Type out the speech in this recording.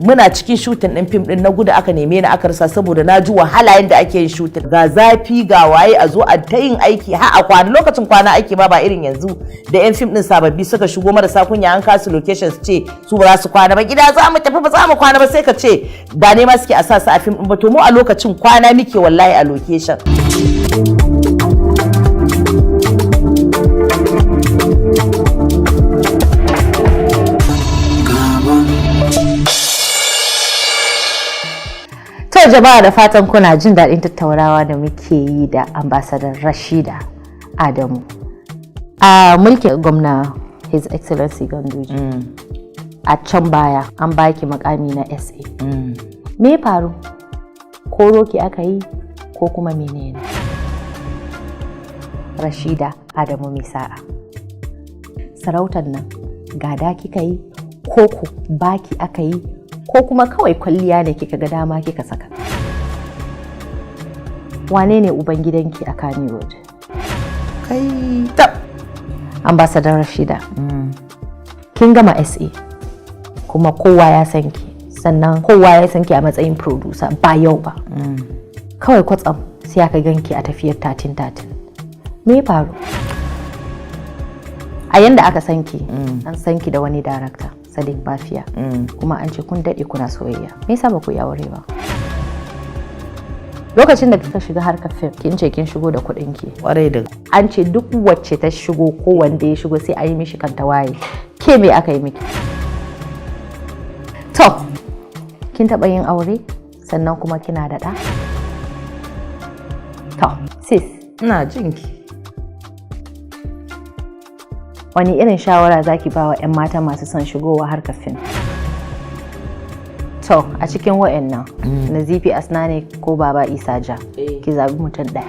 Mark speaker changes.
Speaker 1: Muna cikin shooting din fim din na gudu, aka neme ni aka rasa, saboda na ji wahala yanda ake yin shooting, ga zafi, ga waye, a zo a ta yin aiki har a kwana. Lokacin kwana aiki ba irin yanzu da yan fim din sababbi suka shigo marasa kunya, an kasu location su ce su ba za su kwana ba, gida za mu tafi, ba za mu kwana ba. Sai ka ce ba ne ma suke a sa su a fim din ba. To mu a lokacin kwana muke wallahi a location.
Speaker 2: To jama'a, da fatan kuna jin daɗin tattaunawa da muke yi da Ambassador Rashida Adamu. A mulkin gwamna His Excellency Ganduje, a can baya an baki makami na SA. Me ya faru? Ko roki aka yi ko kuma menene? Rashida Adamu mai sa'a. Sarautar nan gada kika yi ko ko baki aka yi, ko kuma kawai kwalliya ne kika ga dama kika saka? Wane ne ubangidanki a Kannywood?
Speaker 1: Kai, tab.
Speaker 2: Ambassador Rashida, kin gama SA kuma kowa ya san ki, sannan kowa ya san ki a matsayin producer ba yau ba. Kawai kwatsam sai aka ganki a tafiyar 1313. Me ya faru? A yanda aka san ki, an san ki da wani director, Sadiq Bafiya, kuma an ce kun daɗe kuna soyayya. Me yasa ba ku yi aure ba? Lokacin da kika shiga harkar fim, kin ce kin shigo da kuɗin ki.
Speaker 1: Kwarai da
Speaker 2: An ce duk wacce ta shigo ko wanda ya shigo sai a yi mishi kanta waye. Ke me aka yi miki? To, kin taɓa yin aure, sannan kuma kina da ɗa? To sis.
Speaker 1: Ina jinki.
Speaker 2: Wani irin shawara zaki ba wa 'yan mata masu son shigowa harkar fim? To, a cikin wa'annan, Nazifi Asnani ko Baba Isa Ja, ki zabi mutum ɗaya.